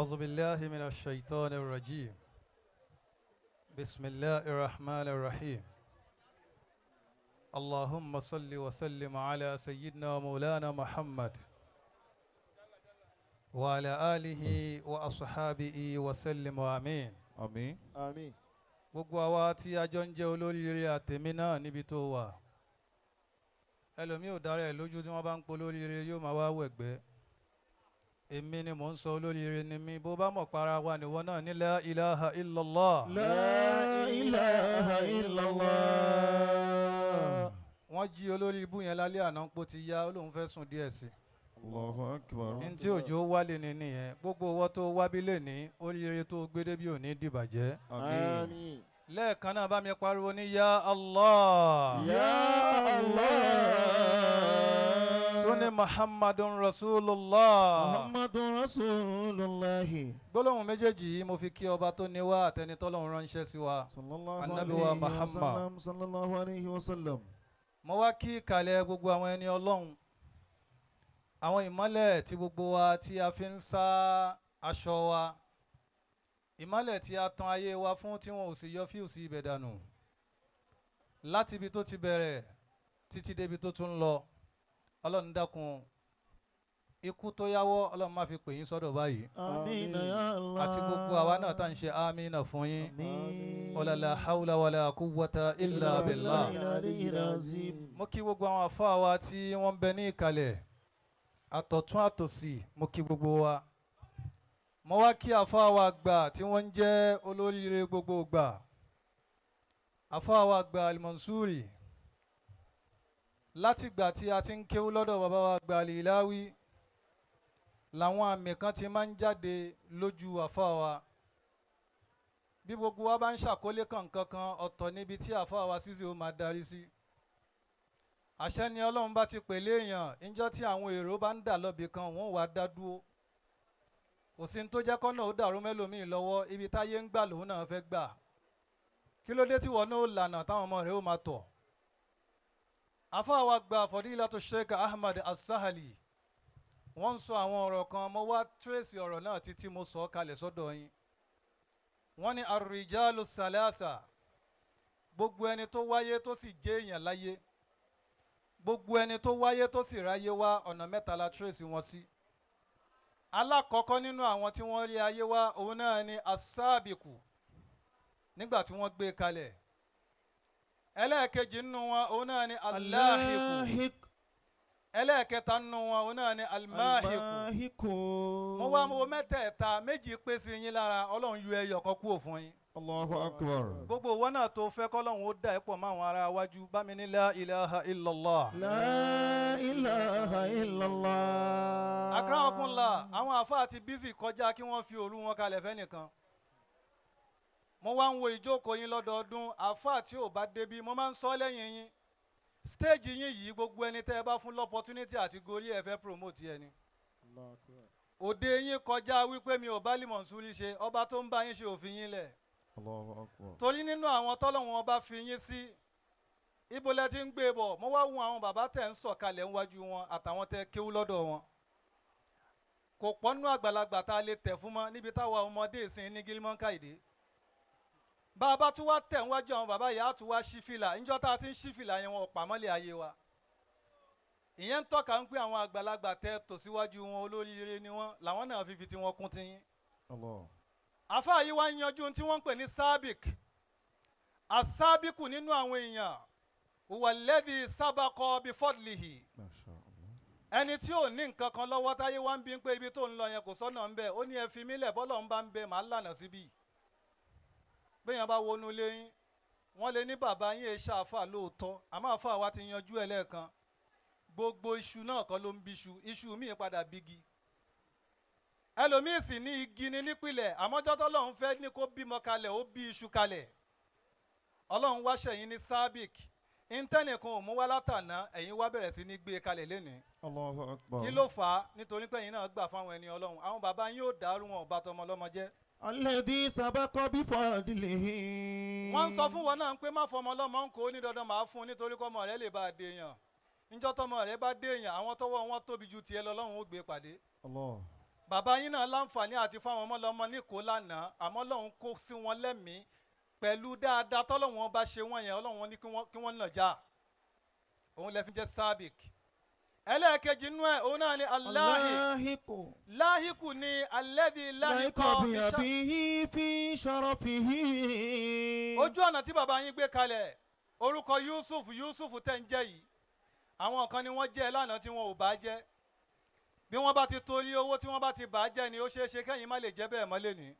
أعوذ بالله من الشيطان الرجيم. بسم الله الرحمن الرحيم. اللهم صل وسلم على سيدنا مولانا محمد وعلى آله وأصحابه وسلم آمين. Àmín. Àmín. Gbogbo àwa tí a jọ ń jẹ́ olóríire àtẹ̀mí náà níbi tó wà, ẹlòmíì ò dára ẹ̀ lójú tí wọ́n bá ń po olóríire yóò máa wá wẹ̀gbẹ́. Èmi ni mò ń sọ, olóríire ni mí. Bó bá mọ̀ para wa nìwọ náà ní la ilaha illallah. La ilaha illallah. Wọ́n jí olórí ibú yẹn lálẹ́ àná pó ti yá, ó lóun fẹ́ sùn díẹ̀ sí i. Allahu akbar. Ní tí òjò wálé ni nìyẹn. Gbogbo owó tó wábí lè ní oríire tó gbé débi ò ní dìbàjẹ́. Àmín. Àmín. Lẹ́ẹ̀kan náà, bá mi pariwo ní ya Allah. Ya Allah. Suni Muhammadun Rasulullah. Muhammadun Rasulullah. Gbólóhùn méjèèjì yìí mo fi kí ọba tó ní wá àtẹnitọ́lọ́run ránṣẹ́ sí wa. Sallallahu Ànábì wa alayhi wa Muhammad. sallam. Sallallahu alayhi wa sallam. Mo wá kí ìkàlẹ̀ gbogbo àwọn ẹni Ọlọ́run, àwọn ìmọ́lẹ̀ tí gbogbo wa tí a fi ń sá aṣọ wa, ìmọ́lẹ̀ tí a tan ayé wa fún tí wọn ò sì yọ fíùsì ibẹ̀ dànù, láti ibi tó ti bẹ̀rẹ̀ títí débi tó tún ń lọ. Ọlọ́run dákun, ikú tó yáwọ́, Ọlọ́run má fi pè yín sọ́dọ̀ báyìí. Àmín ya Allah. Àti gbogbo àwa náà tá à ń ṣe àmín fún yín. Àmín. Wala hawla wala quwwata illa billah. Al-aliyyil azim. Mo kí gbogbo àwọn àfáà wa tí wọ́n ń bẹ ní ìkàlẹ̀, àtọ̀tún àtòsì, mo kí gbogbo wa. Mo wá kí àfáà wa gbà tí wọ́n ń jẹ́ olóríire gbogbo gbà, àfáà wa gbà Al-Mansuri. Látìgbà tí a ti ń kéwú lọ́dọ̀ bàbá wa gbà Al-Ilawi làwọn àmì kan ti máa ń jáde lójú àfáà wa. Bí gbogbo wa bá ń ṣàkólé kankan kan, ọ̀tọ̀ níbi tí àfáà wa Ṣíṣe ó máa darí sí. Àṣẹ ni Ọlọ́run bá ti pèlé èèyàn. Níjọ́ tí àwọn èrò bá ń dà lọ́bì kan, wọ́n wàá dá dúró. Kò sí ní tó jẹ́ kọ́nà ó dàrú mẹ́lòmíì lọ́wọ́. Ibi táyé ń gbà lòun náà fẹ́ gbà. Kí ló dé tí wọ́n náà lànà táwọn ọmọ rẹ̀ ó máa tọ̀? Àfáà wa gba Fadilatu Sheikh Ahmad As-Sahali, wọ́n ń sọ àwọn ọ̀rọ̀ kan. Mo wá trace ọ̀rọ̀ náà títí mo sọ ọ́ kalẹ̀ sọ́dọ̀ yín. Wọ́n ní ar-rijalu salasa, gbogbo ẹni tó wáyé tó sì jẹ́ èèyàn láyé, gbogbo ẹni tó wáyé tó sì ráyé wá, ọ̀nà mẹ́ta la trace wọn sí. Alákọ̀ọ́kọ́ nínú àwọn tí wọ́n rí ayé wá, òun náà ni asábìkù nígbà tí wọ́n gbé e kalẹ̀. Ẹlẹ́ẹ̀kejì nínú wọn, òun náà ni aláhìkù. Aláhìk. Ẹlẹ́ẹ̀kẹta nínú wọn, òun náà ni alimáhìkù. Alimáhìkù. Mo wá mo wo mẹ́tẹ̀ẹ̀ta, méjì pé sí yín lára, Ọlọ́run yọ ẹyọ kan kúrò fún yín. Allahu akbar. Gbogbo ìwọ náà tó fẹ́ kọ́lọ́run ó dà ẹ́ pọ̀ mọ́ àwọn ará wájú, bá mi ní la ilaha illallah. La ilaha illallah. Akramakunla, àwọn àfáà ti busy kọjá kí wọ́n fi òru wọn kalẹ̀ fẹ́nìkan. Mo wá ń wo ìjókòó yín lọ́dọọdún. Àfáà tí ò bá débi, mo máa ń sọ lẹ́yìn yín, stage yín yìí, gbogbo ẹni tẹ́ ẹ bá fún l'opportunity àti gorí ẹ fẹ́ promote ẹni. Òde yín kọjá wípé mi ò bá Limonsuri ṣe, ọba tó ń bá yín ṣe òfin yín lẹ̀. Allahu akbar. Torí nínú àwọn tọ́lọ́wọ́n ọba fi yín sí, ibo lẹ ti ń gbé bọ̀? Mo wá wo àwọn bàbá tẹ̀ ń sọ̀kalẹ̀ níwájú wọn àtàwọn tẹ́ kéwú lọ́dọ̀ wọn, kò pọ́nú àgbàlagbà tá a lè tẹ̀ fún mọ́ níbi táwa ọmọdé ìsìn ní gírímọ́ǹkà ìdè. Bá a bá tún wá tẹ̀ níwájú àwọn bàbá yìí, á tún wá ṣí fìlà. Níjọ́ tá a ti ń ṣí fìlà yẹn, wọn ò pàmọ́lẹ̀ ayé wa. Ìyẹn ń tọ́ka ń pé àwọn àgbàlagbà tẹ́ tò síwájú wọn, olóríire ni wọ́n, làwọn náà fi tiwọn kún tiyín. Allah. Àfáà yìí wá ń yanjú ohun tí wọ́n ń pè ní sábìk asábìkù nínú àwọn èèyàn, wàlẹ́dì sábàkọ bífọ́dìlìhì. Masha Allah. Ẹni tí ò ní nǹkan kan lọ́wọ́, táyé wá ń bí pé ibi tó ń lọ yẹn kò sọ́nà ń bẹ̀, ó ní ẹ fi mí lẹ̀, bọ́lọ̀ ń bá ń bẹ, màá lànà síbí. Béèyàn bá wọnú ilé yín, wọ́n lè ní bàbá yín ẹ ṣàfà lóòótọ́, àmọ́ àfà wa ti yanjú ẹ lẹ́ẹ̀kan. Gbogbo iṣu náà kọ́ ló ń bíṣu, iṣu míì padà bígi. Ẹlòmíì sì ní igi ní nípìnlẹ̀, àmọ́jọ́ tọ́lọ́run fẹ́ ní kó bímọ kalẹ̀, ó bí iṣu kalẹ̀. Ọlọ́run wá ṣẹ̀yìn ní sábìk íńtẹ́nì kan ò mú wá látàná, ẹ̀yin wá bẹ̀rẹ̀ sí ní gbé e kalẹ̀ lénìí. Allahu akbar. Kí ló fà á? Nítorí pé ẹ̀yin náà gbà fáwọn ẹni Ọlọ́run. Àwọn bàbá yín ò dàrú, wọn ò bá tọmọ ọlọ́mọ jẹ́. Alladhi sabaqa bifadlihi. Wọ́n ń sọ fún wọn náà pé má fọmọ ọlọ́mọ ń kó ní dandan, máa fún un nítorí kọ́mọ rẹ lè bá a dèèyàn. Níjọ́ tọmọ rẹ bá dèèyàn, àwọn tọwọ́ wọn tóbi ju tiẹ̀ lọ, Ọlọ́run ó gbé pàdé. Allah. Bàbá yín náà láǹfààní àti fáwọn ọmọ lọ́mọ ní kó lánàá, àmọ́ Ọlọ́run kó sí wọn lẹ́mìí pẹ̀lú dáadáa tọ́lọ́run bá ṣe wọ́n yẹn, Ọlọ́run ní kí wọ́n nà já. Òun lẹ fi jẹ́ sábìk. Ẹlẹ́ẹ̀kejì inú ẹ̀, òun náà ni aláhìkù. Láhìkù ni alẹ́dí láhìkọ̀ fi sharafihi. Ojú ọ̀nà tí bàbá yín gbé kalẹ̀, orúkọ Yusuf, Yusuf tẹ́ ń jẹ́ yìí, àwọn kan ni wọ́n jẹ́ lánàá tí wọn ò bá jẹ́. Bí wọ́n bá ti torí owó tí wọ́n bá ti bà á jẹ́ ni ó ṣeé ṣe kẹ́yìn má lè jẹ́ bẹ́ẹ̀ mọ́ lẹ́ni.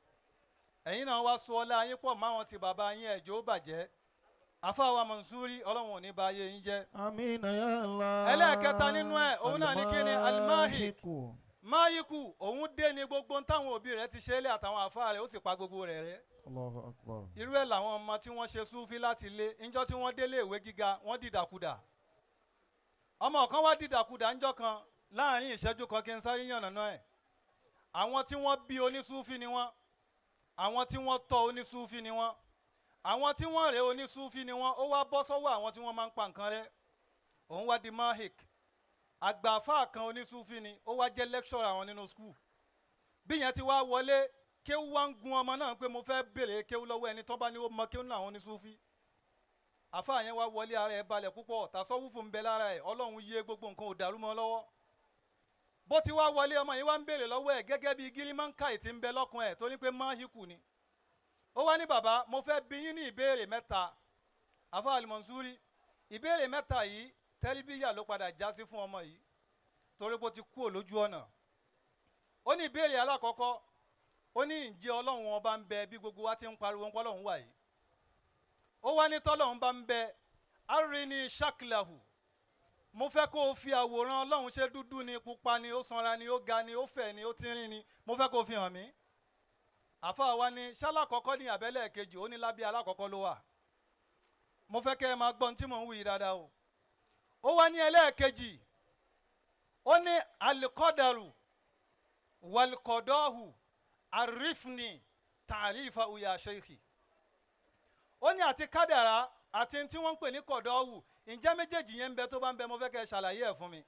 Ẹ̀yin náà wá sọ ọlá yín pọ̀ máwọn ti bàbá yín ẹ̀jọ́ ó bàjẹ́. Àfáà Mansuri, Ọlọ́run ò ní ba ayé yín jẹ́. Àmín ya Allah. Ẹlẹ́ẹ̀kẹta nínú ẹ̀, òun náà ní kí ni alimahiku. Máyíkù, òun dé ní gbogbo táwọn òbí rẹ̀ ti ṣe é lé àtàwọn àfáà rẹ̀, ó sì pa gbogbo rẹ̀ rẹ́. Allahu Akbar. Irú ẹ̀ làwọn ọmọ tí wọ́n ṣe súfí láti lé, ńjọ́ tí wọ́n délé ìwé gíga, wọ́n dìdàkudà. Ọmọ kan wá dìdàkudà ńjọ́ kan láàrin ìṣẹ́jú kan kí n sáré yànnàná ẹ̀. Àwọn tí wọ́n bí onísúfí ni wọ́n, àwọn tí wọ́n tọ́ onísúfí ni wọ́n, àwọn tí wọ́n rẹ̀ onísúfí ni wọ́n. Ó wá bọ́ sọ́wọ́ àwọn tí wọ́n máa ń pa nǹkan rẹ́. Òun wá di mahik. Àgbààfáà kan onísúfí ni, ó wá jẹ́ lecturer àwọn nínú school. Bí yẹn ti wá wọlé, kéwú wá ń gun ọmọ náà pé mo fẹ́ béèrè kéwú lọ́wọ́ ẹni tó bá ní ó mọ kéwú náà àwọn onísúfí. Àfáà yẹn wá wọlé, ara ẹ̀ balẹ̀ púpọ̀, tàsọ́wúfù ń bẹ lára ẹ̀, Ọlọ́run yé gbogbo nǹkan ò dàrú mọ́ lọ́wọ́. Bó ti wá wọlé, ọmọ yìí wá ń béèrè lọ́wọ́ ẹ̀ gẹ́gẹ́ bí gírímọ́ǹkà tí ń bẹ lọ́kùn ẹ̀ tó ní pé máhíkù ni. Ó wá ní bàbá, mo fẹ́ bi yín ní ìbéèrè mẹ́ta. Àfáà Al-Mansuri, ìbéèrè mẹ́ta yìí tẹ́líbíyà ló padà já sí fún ọmọ yìí torí bó ti kúrò lójú ọ̀nà. Ó ní ìbéèrè alákọ̀ọ́kọ́, ó ní ǹjẹ́ Ọlọ́run ọba ń bẹ bí gbogbo wa ti ń pariwo ń pọ́lọ́run wà yìí. Ó wá ní tọ́lọ́run bá ń bẹ, arini shaklahu, mo fẹ́ kó o fi àwòrán Ọlọ́run, ṣe dúdú ni, pupa ni, ó sanra ni, ó ga ni, ó fẹ̀ ni, ó tínrín ni, mo fẹ́ kó o fi hàn mí. Àfáà wa ní ṣálákọ̀ọ́kọ́ ní abẹ́lẹ̀ kejì, ó ní lábẹ́ alákọ̀ọ́kọ́ ló wà. Mo fẹ́ kẹ́ ẹ máa gbọ́n tí mò ń wí yìí dáadáa o. Ó wá ní ẹlẹ́ẹ̀kejì, ó ní alikọ́dàrú wàlíkọ̀dọ́hù àrífni tàrífà uya ṣèkì. Ó ní àti kádàrá àti tí wọ́n ń pè ní kọ̀dọ́hù, ǹjẹ́ méjèèjì yẹn ń bẹ? Tó bá ń bẹ, mo fẹ́ kẹ́ ẹ ṣàlàyé ẹ̀ fún mi.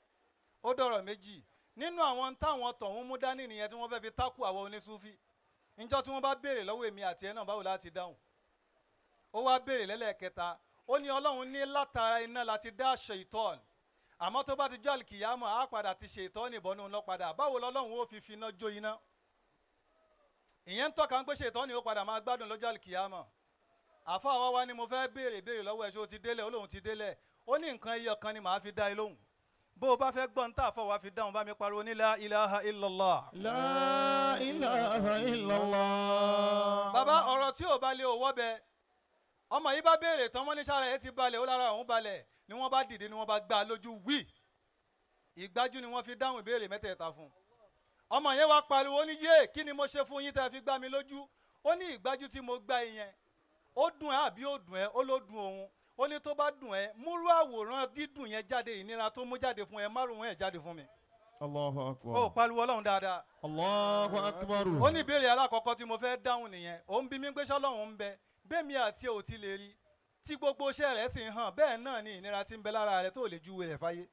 Ó dọ̀rọ̀ méjì nínú àwọn táwọn tọ̀hún mú dání nìyẹn tí wọ́n fẹ́ fi tákù àwọn onísúfí. Ǹjọ́ tí wọ́n bá béèrè lọ́wọ́ èmi àti ẹ̀ náà, báwo láti dáhùn? Ó wá béèrè lẹ́lẹ́kẹta, ó ní Ọlọ́run ní látara iná láti dá ṣèitọ́n, àmọ́ tó bá ti jọ́ àlìkìyámọ̀ á padà ti ṣèitọ́n ìbọnú lọ padà. Báwo lọ́lọ́run ó fi finá jó iná? Ìyẹn ń tọ́ka ń pé ṣèitọ́n ó padà máa gbádùn lọ́jọ́ àlìkìyámọ̀. Àfáà wa wá ní mo fẹ́ béèrè béèrè lọ́wọ́ ẹ̀, ṣé o ti délẹ̀? Ó lóun ti délẹ̀. Ó ní nǹkan ẹyọ kan ni màá fi dá ẹ lóhùn. Bó o bá fẹ́ gbọ́n tá àfáà wa fi dáhùn, bá mi pariwo ní la ilaha illallah. La ilaha illallah. Bàbá, ọ̀rọ̀ tí ò bá lé owó bẹ. Ọmọ yìí bá béèrè tán, wọ́n ní sára ẹ̀ ti balẹ̀, ó lára òun balẹ̀ ni wọ́n bá dìde ni wọ́n bá gbá lójú wí. Ìgbájú ni wọ́n fi dáhùn ìbéèrè mẹ́tẹ̀ẹ̀ta fún. Ọmọ yẹn wá pariwo ní yé, kí ni mo ṣe fún yín tẹ́ fi gbá mi lójú? Ó ní ìgbájú tí mo gbá yẹn, ó dùn ẹ́ àbí ó dùn ẹ́? Ó ló dùn òun. Ó ní tó bá dùn ẹ́, múrú àwòrán dídùn yẹn jáde, ìnira tó mú jáde fún ẹ, márùn-ún ẹ̀ jáde fún mi. Allahu Akbar. Ó pariwo Ọlọ́run dáadáa. Allahu Akbar. Ó ní ìbéèrè alákọ̀ọ́kọ́ tí mo fẹ́ dáhùn nìyẹn. Ó ń bi mí pé ṣọ́lọ́run ń bẹ, bẹ́ẹ̀mi àti ò ti lè rí tí gbogbo iṣẹ́ rẹ̀ sì ń hàn, bẹ́ẹ̀ náà ni ìnira tí ń bẹ lára rẹ̀ tó lè júwe rẹ̀ fáyé.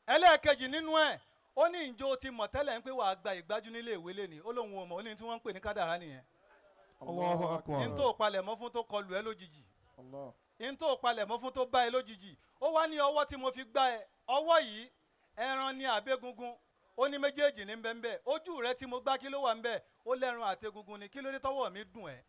Ẹlẹ́ẹ̀kejì nínú ẹ̀, ó ní ǹjọ́ ti mọ̀ tẹ́lẹ̀ ń pé wàá gba ìgbájú nílé ìwé lẹ́ni? Ó lóun ò mọ̀. Ó ní tí wọ́n ń pè ní kádàrá nìyẹn. Allahu Akbar. N tó palẹ̀mọ́ fún tó kọlù ẹ lójijì, n tó palẹ̀mọ́ fún tó bá ẹ lójijì. Ó wá ní ọwọ́ tí mo fi gbá ẹ, ọwọ́ yìí ẹran ni àbẹ́gungun? Ó ní méjèèjì ní bẹ́ẹ̀. Ojú rẹ tí mo gbá, kí ló wà ń bẹ́ẹ̀? Ó lẹ́run àtẹgungun ni. Kí ló dé tọ́wọ́ mi dùn ẹ́?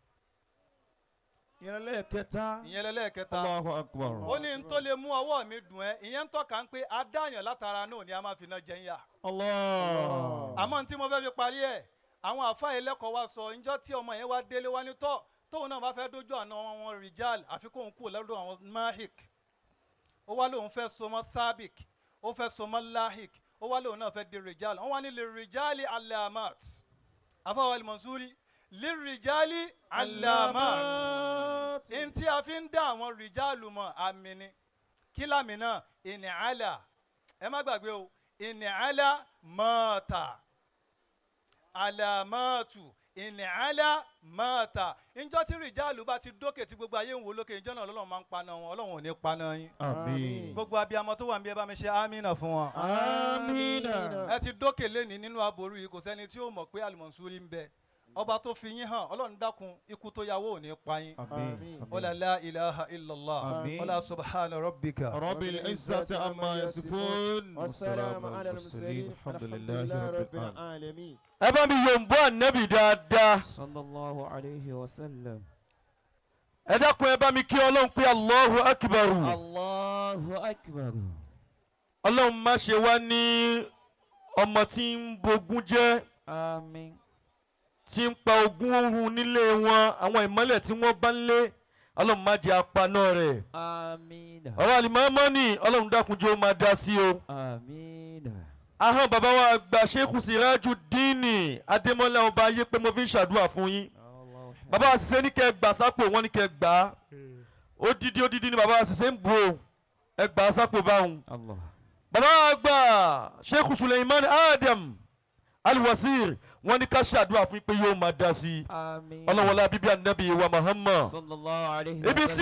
Ìyẹn lẹ́ẹ̀kẹta. Ìyẹn lẹ́lẹ́kẹta. Allahu Akbar. Ó ní n tó lè mú ọwọ́ mi dùn ẹ́, ìyẹn ń tọ́ka ń pé adáyàn látara náà ni a máa fi náà jẹ ń yà. Allah. Àmọ́ n tí mo fẹ́ fi parí ẹ̀, àwọn àfáà ẹlẹ́kọ̀ọ́ wa sọ ńjọ́ tí ọmọ yẹn wá délé wá ní tọ́ tóun náà bá fẹ́ dójú àná wọn rìjàl, àfi kóun kúrò lọ́dọ̀ àwọn mahik. Ó wá lóun fẹ́ so mọ́ sábìk, ó fẹ́ so mọ́ lahik, ó wá lóun náà fẹ́ di rìjàl. Wọ́n wá ní lè rìjàlì alamat. Àfáà Al-Mansuri, lè rìjàlì alamat, ntí a fi ń dá àwọn rìjàlù mọ̀ àmì ni. Kí lámì náà? Ìní àlà, ẹ má gbàgbé o, ìní àlà mọ́ta. Alamatu ìnìhálà mọ́ta. Njọ́ tí rìjálù bá ti dókè tí gbogbo ayé ń wò lókè, ìjọ́ náà lọ́lọ́run máa ń paná wọn. Ọlọ́run ò ní paná yín. Àmín. Gbogbo abiyamọ tó wà níbí, ẹ bá mi ṣe amínà fún wọn. Amina. Ẹ ti dókè lẹ́ni nínú aboru yìí, kò sẹ́ni tí ó mọ̀ pé Al-Mansuri ń bẹ. Ọba tó fi yín hàn, Ọlọ́run dákun, ikú tó yàwó ò ní pa yín. Àmín. Wala la ilaha illallah. Àmín. Wala subhana rabbika. Rabbil izzati amma yasifun. والسلام على المرسلين، الحمد لله رب العالمين. Ẹ bá mi yòǹbó ànábì dáadáa. Sallallahu alayhi wa sallam. Ẹ dákun, ẹ bá mi kí Ọlọ́run pé Allahu akbar. Allahu akbar. Ọlọ́run má ṣe wá ní ọmọ tí ń bogún jẹ́, Àmín. tí ń pa ogún oorun nílé wọn. Àwọn ìmọ́lẹ̀ tí wọ́n bá ń lé, Ọlọ́run má jẹ́ apaná rẹ̀. Àmín. Ọ̀rọ̀ àlìmọ́ọ́mọ́ ni, Ọlọ́run dákun jẹ́ ó máa dá sí o. Àmín. Ahọ́n bàbá wa gba Sheikh Sirajuddin Adémọ́lá ọba ayé pé mo fi ń ṣàdúrà fún yín. Allahu. Bàbá wa ṣiṣẹ́ ní kẹ́ gbà sápò, wọ́n ní kẹ́ gbà á. Odidi odidi ni bàbá wa ṣiṣẹ́ ń bu o, ẹ gbà á sápò báwọn. Allah. Bàbá wa gba Sheikh Suleiman Adam Alwasir, wọ́n ní ká ṣàdúrà fún yín pé yóò máa dá sí i. Àmín. Ọlọ́wọ́lá bíbí ànábì wa Muhammad. Sallallahu alayhi wa Ibi sallam.